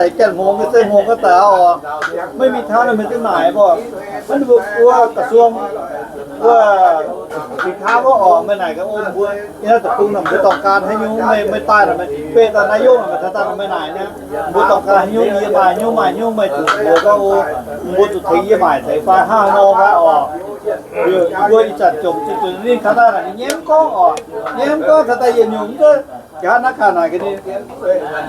Janx-hngongx nyei zeiv-hngongx ga'daaih oc, maiv mingh taux naaic meih duqv naaic mbuo, maiv ninh mbuo wuov กระทรวง wuov สินค้า wuov oc, meih naaic gaax ong mbuo, yie naaiv deic-bung naaic mbuo dorngc gaan haaix nyungc, meih, meih daaih naaic, meih beqc daaih naaiv yongv naaic, meih taux daaih meih naaic naaiv, mbuo dorngc gaan haaix nyungc, yie maaih haaix nyungc, maaih haaix nyungc meih zuqc mbuox gaax oc, mbuo zuqc tengx yie maaic ceix fai hnangv haaix nor fai oc. Mbuo ih zanc jomc zinh zuqc ninh taux daaih naaic ninh nyei mv gorngv oc, nyei mv gorngv taux daaih yietc nyungc mv zeiz. Nqa'haav naaiv ganh naaic ga'naaiv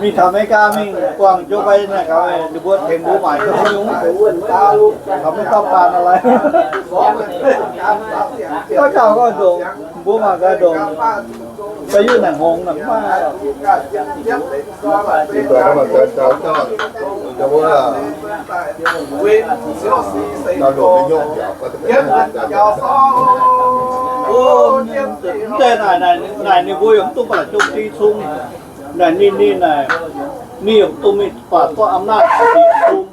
mingh taux America mingh buangh Joe Biden naaic gaax, ninh mbuo tengx mbuo maaic ga'haaix nyungc, taux maiv dauh baan aqv lai. Gauh gauh ndongc, mbuo mangc gaax ndongc, baac yie naaic hngongx naaic mv maaih. Mv deix naaic, naaic ninh mbuo yaac mv dungx baac jomc diqv cung. Naaic ninh, ninh naaic, ninh yaac mv dungx mingh baac zorqv อำนาจ diqv cung.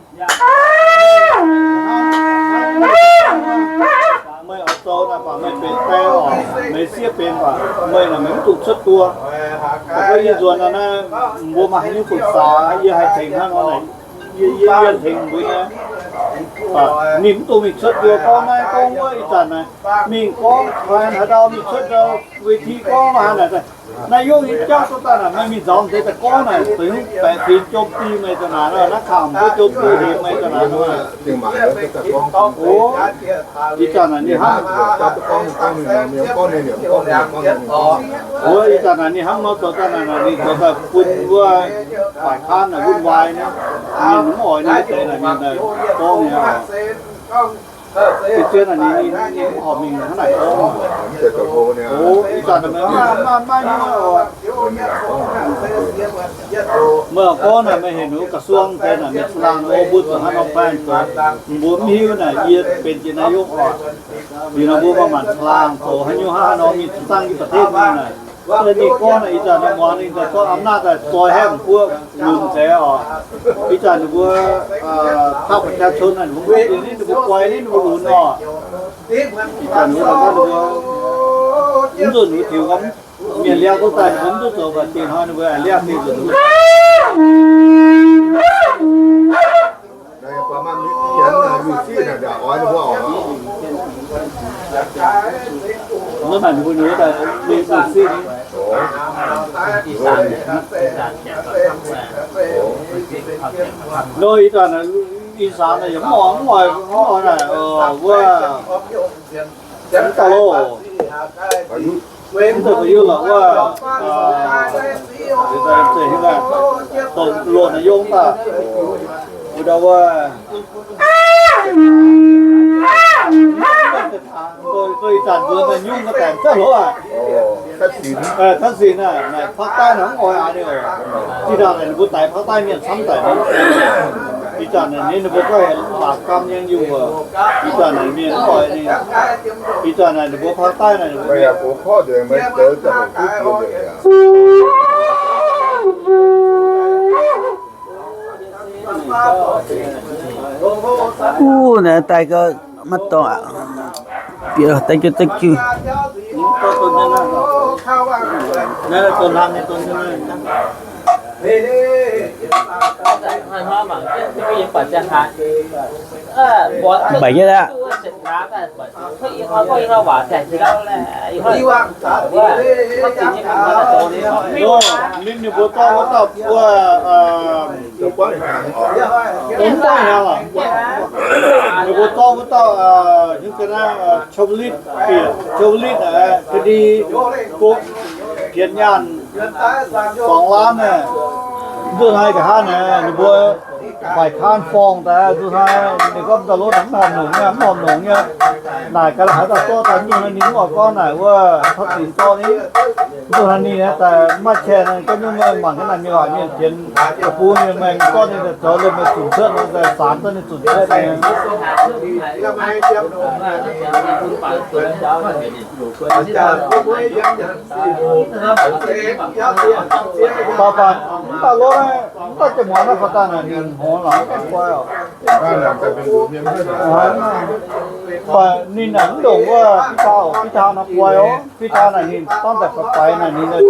Meih oix zoux naaic baac meih benx die oc, meih sieqv benx baac meih naaic meih mv dungx cuotv duqv. Gorngv yie nzuonx naaic naaiv, mbuo maaih haaix nyungc ปรึกษา, yie haih tengx hnangv nor naaic, yie, yie, yie tengx mbuo nyei. Ninh mv dungx mingh cuotv duqv gorngv naaiv gorngv wuov ih zanc naaic, mingh gorngv haaix ndau mingh cuotv เวที gorngv haaix naaic, naaiv yungv nyei jauv duqv daaih naaic, meih mingh nzaaux deix daaih gorngv naaic, deix baeqc fingx jomc diqv meih daaih naaic, naaiv kangx mbuo jomc diqv hemx meih daaih naaic. Ih zanc naaic ninh hnangv, ih zanc naaic ninh hnangv nor zoux daaih naaic, ninh zoux daaih bun wuov ฝ่ายค้าน naaic วุ่นวาย naaic, ninh mv oix ninh deix naaic, ninh daaih gorngv nyei. Deix zien naaic ninh, ninh mv horpc mingh hnangv naaic gorngv. Ih zanc naaic meih maaih, maaih, maaih nyungc oc. Meih gorngv naaic meih heuc ninh กระทรวง deix naaic mienh caangh laangh o mbuo zuqc hnangv nor baengh zoux. Mbuo mv hiuv naaic yie benx jiex naaiv yungv oc. Liuz nor mbuo maaih maanc caangh laangh zoux haaix nyungc hnangv haaix nor mingh zungv dangh nyei ประเทศ mingh naaic. Mv zeiz ninh gorngv naaic ih zanc naaic muangx ninh daaih zorqv อำนาจ daaih zoi haeqv mbuo lunx deix oc. Ih zanc ninh mbuo ภาคประชาชน naaic ninh mbuo mv dingc ninh mbuo guai ninh mbuo lunx oc. Ih zanc ninh mbuo mv nzunc ninh mbuo tiux gorngv mienh liangv duqv daaih ninh mbuo mv duqv zoux baac dingc hnoi ninh mbuo liangv dingc nzunc. Mv naaic ninh mbuo ninh mbuo daaih mingh siqv. Nor ih zanc naaic, ih zanc naaic yaac mv oix, mv oix, mv oix naaic, wuov, mv daaih loh. Mv daaih ba'yiuh lorqc wuov, dongh loz naaic yiem daaih, wuov ndau wuov, ih zanc mbuo maaih nyungc maiv gaengh zauv hloov aqv. Tav sin naaic, naaic ภาคใต้ naaic mv oix aqv. Ih zanc naaic ninh mbuo daix ภาคใต้ mienh camv daic. Ih zanc naaic ninh mbuo gorngv heuc บาปกรรมยังอยู่ aqv. Ih zanc naaic mienh mv oix ninh. Ih zanc naaic ninh mbuo ภาคใต้ naaic ninh mbuo Uv, naaiv daaih gau maiv dorngc aqv. Bieqc daaih jiu daaih jiu. Mbaic nyei aqv. Ninh, ninh mbuo zorqv wuov dauh wuov, ninh mbuo zorqv wuov dauh, ninh mbuo zorqv wuov dauh, ชวลิต bieqc, ชวลิต naaic คดี โกง pienx nyaanh สองล้าน naaic. Nzunc naaiv nqa'haav naaic ninh mbuo ฝ่ายค้าน forng daaih nzunc naaiv ninh gorngv daaih lov mv horpc longc nyei, mv horpc longc nyei. Naaic ga'naaiv haaix dauh zorqv daaih nzunc naaiv ninh mv oix gorngv naaic wuov ทักษิณ zorqv ni. Nzunc naaiv ninh daaih maiv qiex naaiv, ga'naaiv mienh mangc ga'naaiv mienh waac mienh pienx da'bung mienh maengx zorqv ninh daaih zoux liemh mienh zunc cuotv nor, daaih saanx zorqv ninh zunc cuotv nyei. Baac baac mv daaih lov naaiv, mv daaih jiex muangx naaiv faaux daaih naaic ninh hngongx laangz mv gaengh guai oc. Baac ninh naaic mv ndongc wuov Bita oc, Bita nor guai oc. Bita naaic ninh dorngv daaih faaux faix naaic ninh naaic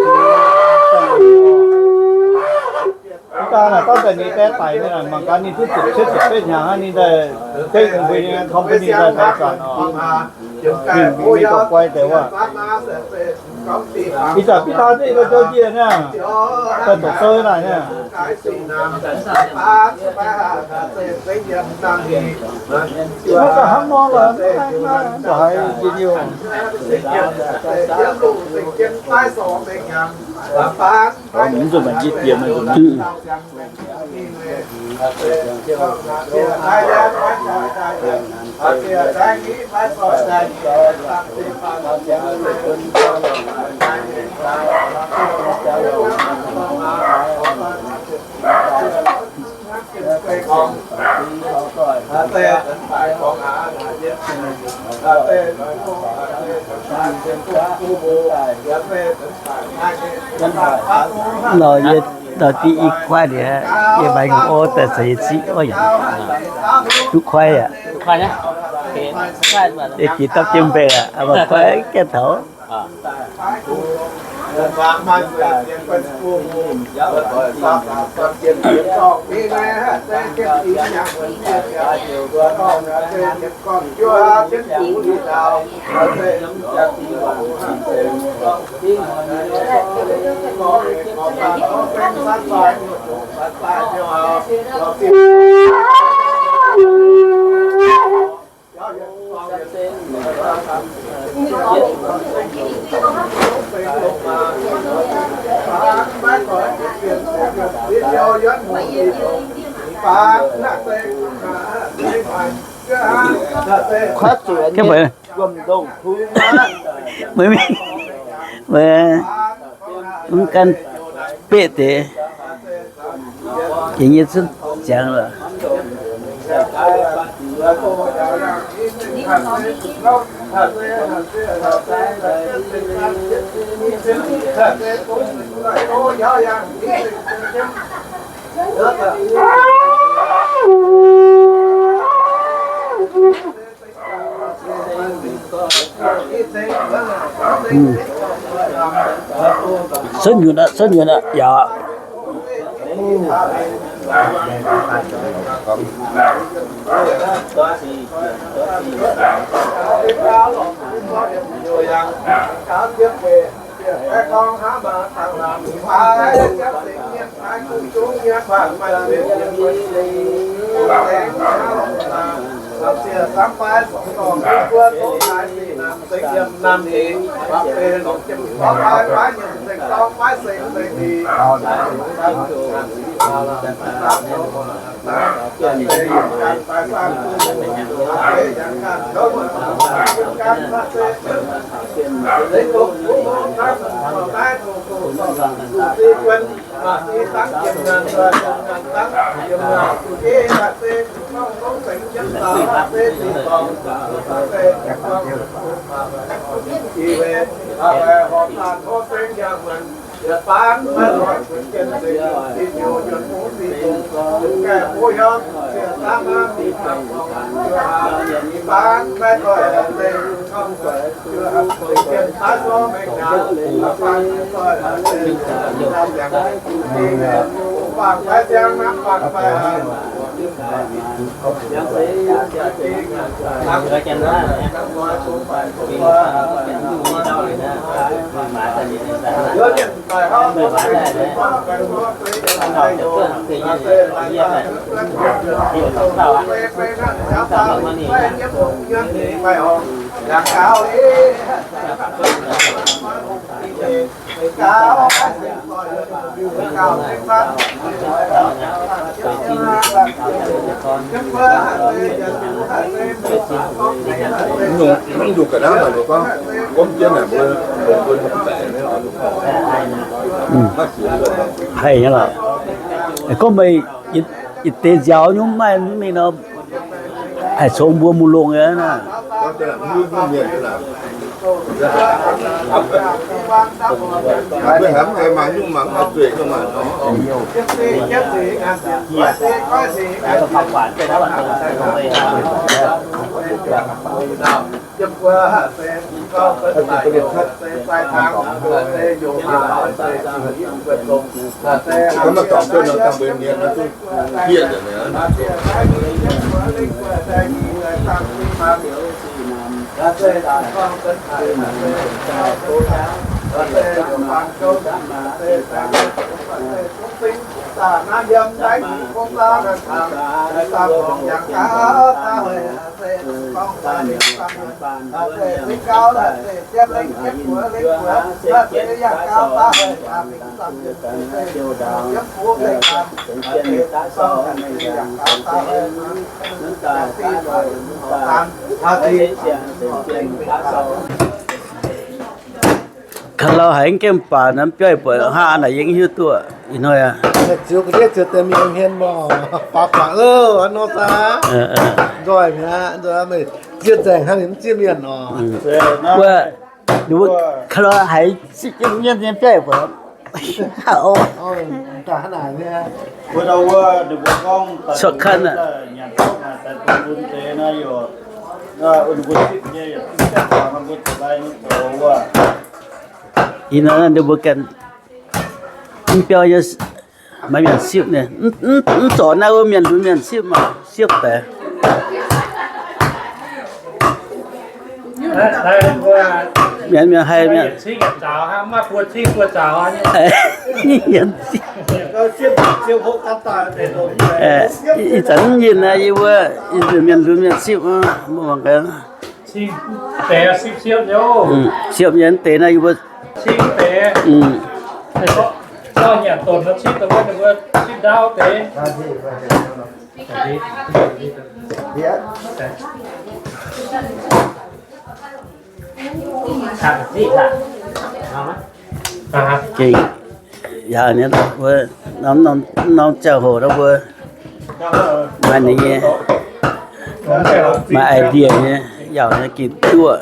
Daaih naaic, daaih daaih ninh daaih daic mingh naaic, mangc gaax ninh duqv ziepc cietv ziepc betv hnyangx hnangv, ninh daaih tengx mbuo nyei company daaih daaih zanc oc. Ninh mingh dorh guai deix wuov. Ih zanc bitv taa zengv yie mbuo zouv njiec niaa, daaih doqc sou naaic niaa. Mv baac hnangv nor lorqc, mv baac haiz njien-youh. Nor yie nor div i kuaaiv liuz, yie maiv ngongh orv daaih caux yie ziqv orv yaac duqv kuaaiv aqv. Yie jiex dapv jienv mbaengx aqv, mv baac kuaaiv gaengh taux. Kuaaiv zuqc nyei. Meih mingh, meih mv gan beqv deix. Yie nyei zunv ziangx lorqc. Suotv nyutc aqv, suotv nyutc aqv, yaac. Haih nyei lorqc. Gorngv meih yietc deix nziaaux nyungc maaih mingh nor, haih congx mbuo mungh longh nyei naaiv. Ka'lauh haiz mv gemh baac naaiv biauv buatc hnangv naaic yie mv hiuv duqv. Ih hnoi aqv. Ziux ga'ndiev ziux deix mingh hmien mor, faaux guangc loh, hnangv nor daaih. Nzoih mi'aqv, nzoih meih zieqv nzaengc hnangv ninh mv zieqv mienh nor. Wuov, ninh mbuo ka'lauh haiz zieqv jienv mienh nyei biauv buatc. Cuotv kanh aqv. Ih hnoi ninh mbuo ganh mv biauv nyei, maaih mienh sipv nyei. Mv, mv, mv zorc naaiv wuov mienh lunx mienh sipv maah, sipv daaih. Mienh, mienh haih mienh. Ih zanc mv yinh naaiv yie wuov, mienh lunx mienh sipv, mbuo mangc gaax. Siepv nyei deix naaiv yie mbuo. Gengh yaac nyei wuov, norm, norm ziangh hoc naaiv mbuo maaih ninh nyei, maaih idea nyei, yaac nyei gengh duqv.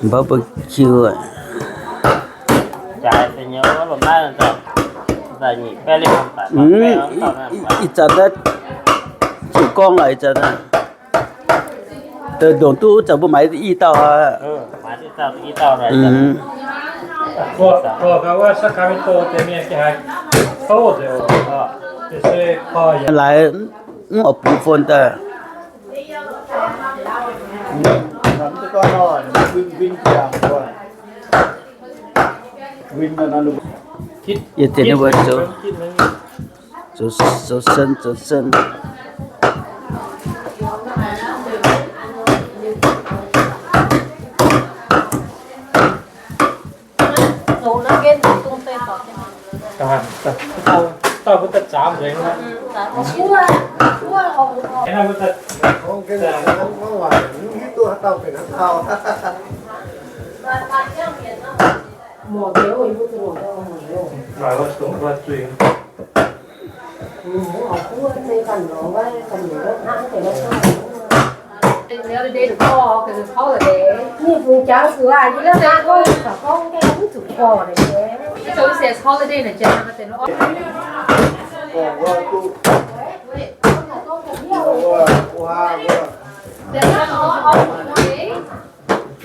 Barbecue. Ih zanc naaiv zuqc gorngv laaix ih zanc naaiv. Dongh duqv wuov zanc mbuo maaiz i dauh aqv. Laaix mv oix bungx phone daaih. Yietc dieh ninh mbuo zoux, zoux sen, zoux sen.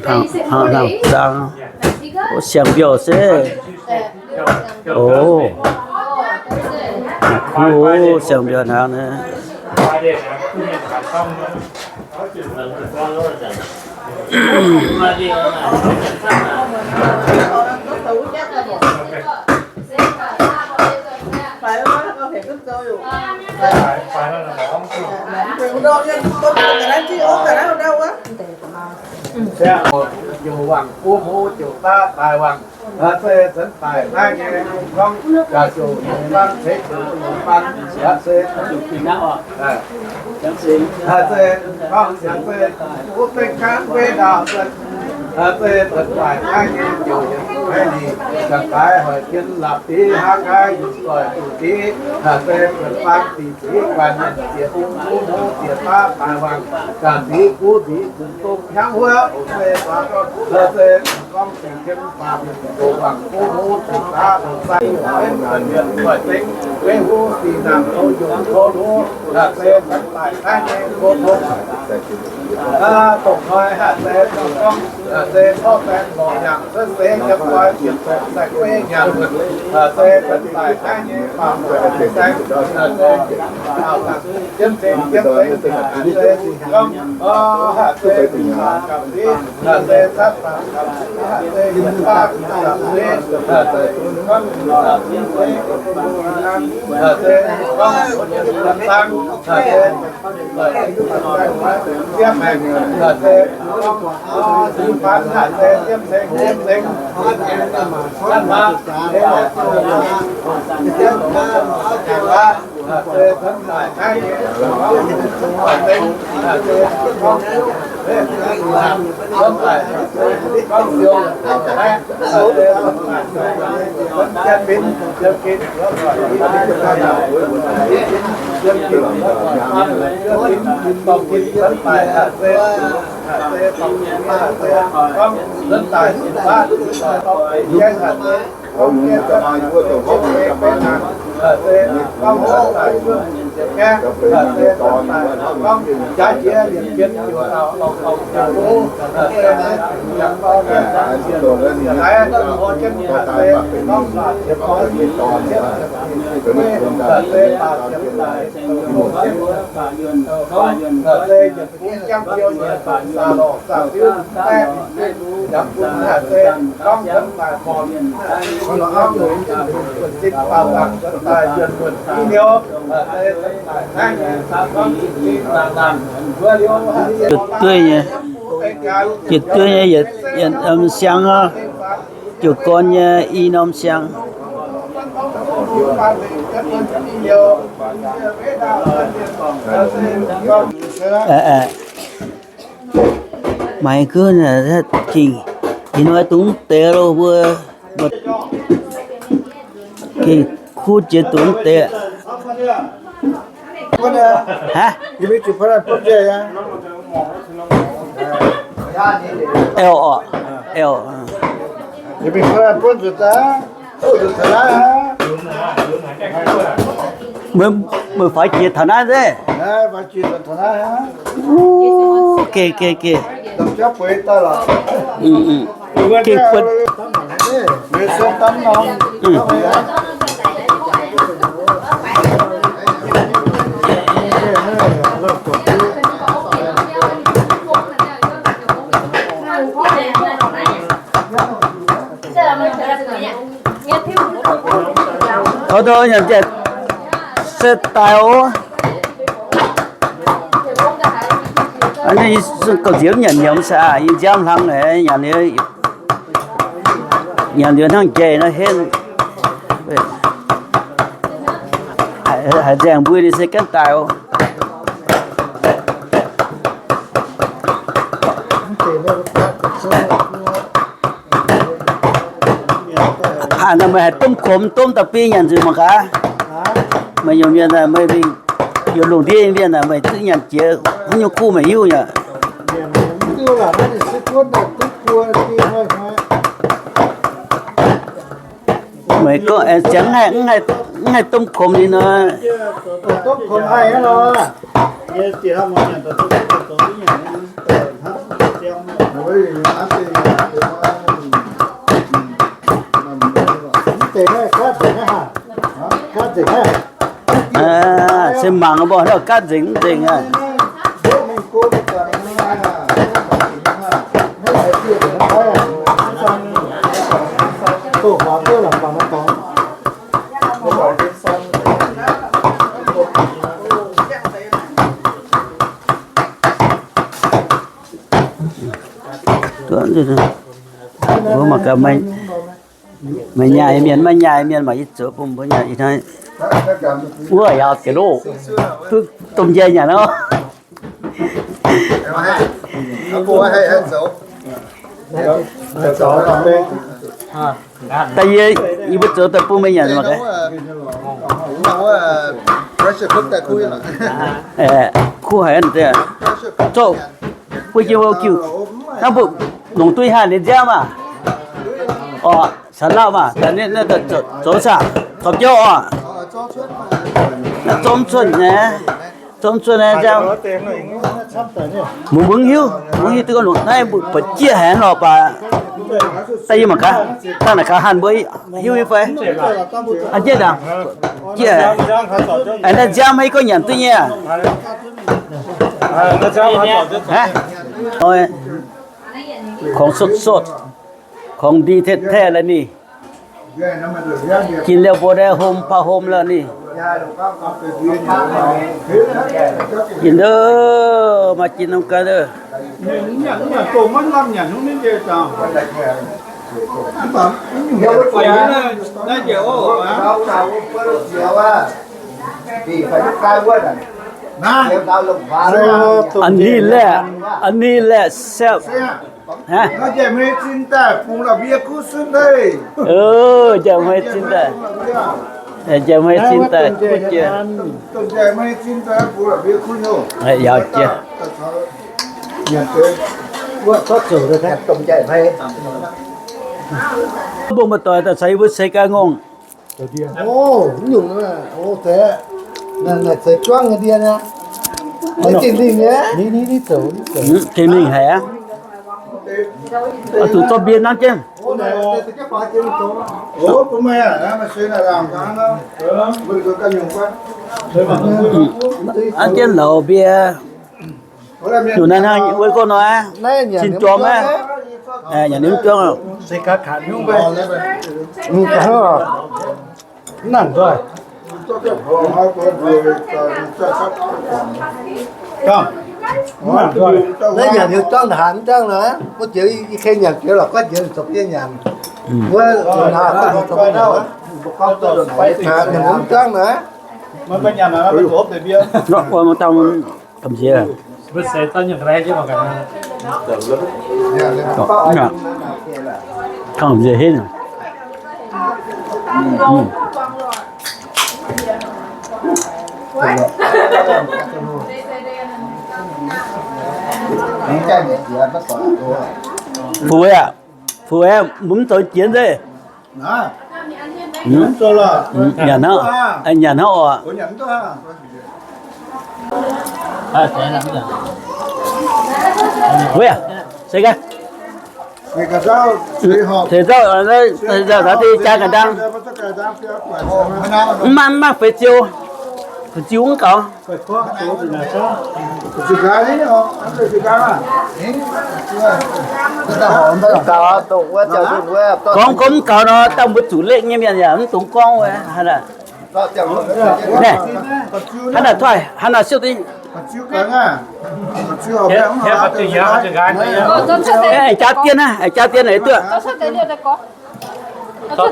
Hnangv, hnangv, hnangv zangv. Ov, siang-mbiauh se. Ov, kuv siang-mbiauh hnangv naaiv. Ziangh hoc ziouc wangc buo hlo ziouc daaih daaih wangc, se zenx daic naaiv nyei gorngv yaac ziouc longc faan ceix ziouc longc faan, se, se gorngv ziangx se wuov deix gaanv guei ndaauv, se zenx daic naaiv nyei ziouc yietc zungv Ga'gaaix hoic jienv la'bieiv hnangv naaiv, yungz doic duqv div, se buonc faan dingc ziqc guanh mienh ziex ung, kuv hnyouv ziex baav daaih wangc, ganh div guv nziez zunh domh hnyangx wuov, se gorngv se gorngv zengc jienv faam mienh doqc wangc, kuv hnyouv ziex baav doqc sai, mienh hoic zengv, weiv huv dinh nangc, tov yungz tov hnyouv, se cangx daaih naaiv nyei tov tov. Dongh hnoi haaix se gorngv se zorqv baeng lorz nyanc cuotv seix yiem nqoi ziepc doqc sai gueiv nyanc, se cangx daaih naaiv nyei faam saeng, se jienv zengx jienv zengx, se gorngv haaix se gapv div, haaix se catv daaih gapv div, haaix se yietc baav gapv div, haaix se gorngv gapv div, haaix se gorngv gapv dangv, haaix se Yietc dueiv nyei, yietc dueiv nyei, yietc norm siang aqv. Jiouc gorn nyei i norm siang. Maiv gunv gengh ih hnoi dungx deix loh mbuo, gengh kuv jiex dungx deix. Hnangv, eo oc, eo. Meih, meih faix jiex taux naaiv nzengc? Geh, geh, geh. Tov tov nyanc jaiv se daaih oc. Ninh gauh nziex nyanc nyiemz se aqv, yie nziaamv hlang naaic nyanc, nyanc liuz hnangv njaih nor henv. Haiz nzaeng mbui ninh se gaanv daaih oc. Aa, meih haiz domh komx domh da'biei nyanc nzuih mangc gaax. Meih nyungc mienh, meih mingh yiem lungh ndiev mienh, meih duqv nyanc jiex haaix nyungc kuv meih hiuv nyei. Meih gorngv aengx ziangx mv haih domh komx ninh nor. Se mangc mbuo hnangv gaatv nzengc mv nzengc aqv. Mbuo mangc gaax, meih nyaai mienh maiv nyaai mienh, mangc yie zoux bun mbuo nyaai ih hnoi. Wuov yaac jiex loh, duqv domh njaih nyanc nor. Daaih yie, yie mbuo zoux daaih bun meih nyanc mangc gaax. Kuv haic aqv. Zoqv, mbuo jiex mbuo kiu, hnangv mbuo longc duqv haih ninh nziaamv maah. Orqc, caux lauh maah, zoux saah, torqv jauv orqc. Naaiv zomv cuotv naaiv, zomv cuotv naaiv nziaamv. Mbuo mv hiuv, mbuo hiuv duqv gorngv longc naaiv mbuo buatc jieqv haic lorqc baac. Daaih yie mangc gaax, dangh naaic gaax hanh mbuo hiuv nyei fai? An jienv ndaangc, jieqv haic. Naaiv nziaamv maiv gorngv nyanc duqv nyei aqv. Kongx sotv sotv, kongx ndie tetv tetv la'nih. Gin liouh mbuo naaiv hom paa hom la'nih. Gin ndov, maaih gin norm ga'ndov. A'nih laeqh, a'nih laeqh sepv. Njaih hmei zinh daaih bungx la'mbie kuv sunv deix. Njaih hmei zinh daaih, njaih hmei zinh daaih kuv jiex. Yaac jiex. Mbuo muoz-doic daaih caux yie mbuo seix gaax ngongh. Naaic zeiz juangv nyei ndie nyei. Tengx mingh haic aqv. Oix zuqc zorqv mbie nanv jienv. Nanv jienv lauz mbie. Nyungc naaiv hnangv wuov gorngv nor, cin jorm aqv. Nyanc nimv juangv. Mv nangc nzoih. Naaiv nyanc liuz juangv haaix mv juangv nor, wuov jiex i kei nyanc jiex lorqc, guav jiex zoux biei nyanc. Wuov nyanc mv juangv nor, gamh nziex. Gamh nziex henv. Fuix aqv, fuix aqv, mbuo mv zoux jiex nzeiv. Nyanc hnangv, nyanc hnangv oc. Wuov, se gaax. Seix zauv, seix zauv daaih jaa ga'ndang. Mv maaih, mv maaih feix ziu, feix ziu mv gaux. Gorngv, gorngv mv gaux nor, dangh mbuo zuqc lengh nyei mienh yaac mv dungx gorngv wuov. Naaiv, hnangv naaic, hnangv naaic siouv deix. Aengx jaa dien naaiv, aengx jaa dien naaic duqv. Zuov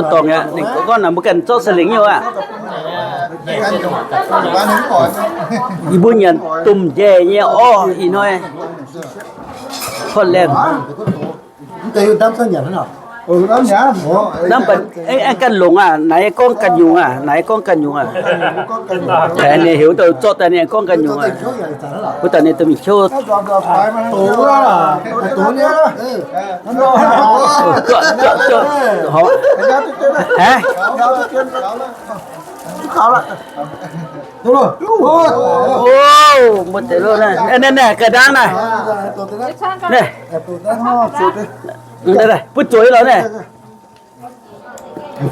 dorngc aqv, ninh gorngv naaic mbuo ganh zorqv sai lingc nyei aqv. Yie mbuo nyanc domh njaih nyei orv ih hnoi. Portland. Hnamv mv baac aengx ganh longc aqv, naaiv gorngv ganh nyungc aqv, naaiv gorngv ganh nyungc aqv. Ninh heuc wuov dauh zorqv daaih ninh gorngv ganh nyungc aqv. Wuov dauh ninh domh mingh qouv. Haiz? Mbuo deix lo naaiv, naaiv, naaiv ga'ndangv naaiv. Naaiv. Butv zueiz lorqc naaiv.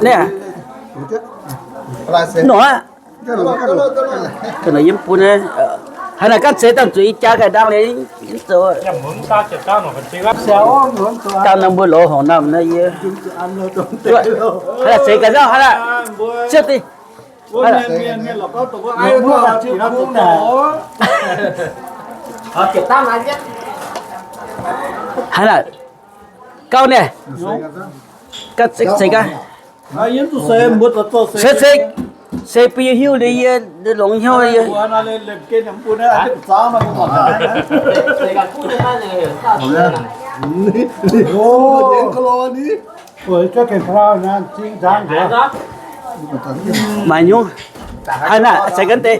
Naaiv. Nor aqv. Ga'naaiv yiem bun naaiv. Haaix naaic ganh seix dangh zuqc ih jaax ga'ndangv liuz mv zoux. Dangh naaiv mbuo loz horngc naamh naaiv yie. Haaix naaic seix ga'ndangv haaix naaic. Siepv deix. Haaix naaic. Gauh naaic. Gauh se gaax. Se, se, se bun yie hiuv liuz yie longx hnyouv yie. Maaih nyungc. Haaix naaic se ganh deix.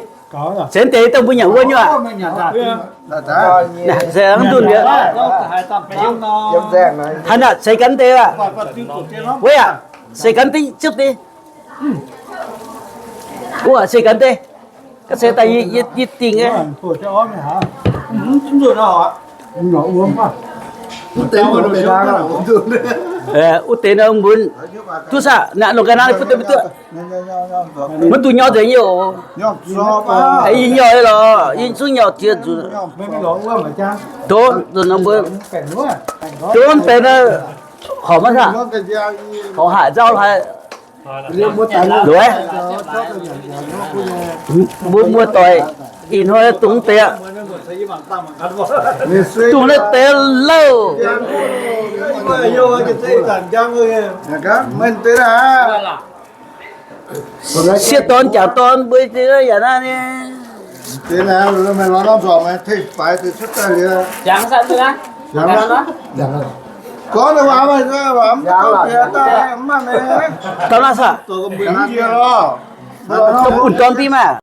Se deix dongh mbuo nyanc wuov nyuoqc. Se mv nzunc mi'aqv. Haaix naaic se ganh deix aqv. Weic aqc, se ganh deix ziepc deix. Wuov se ganh deix. Ga'se daaih yie, yie, yie dingh nyei. Wuov deix nor mbuo duqv saah, naaiv longc ga'naaiv butv deix butv duqv. Maiv dungx nyorx nzengc nyei oc. Yie nyorx nyei lorqc, yie zungv nyorx jiex nzunc. Tov nzunc nor mbuo, tov mv benx nor, horpc maiv saah, horpc haic nzauv haic. Loz, mbuo muoz-doic ih hnoi dungx mv deix aqv. Dungx naaiv deix lauh. Sieqv dorn jangc dorn mbuo yaac naaiv nyei. Dauh naaiv saah? Bun dorn biv maah.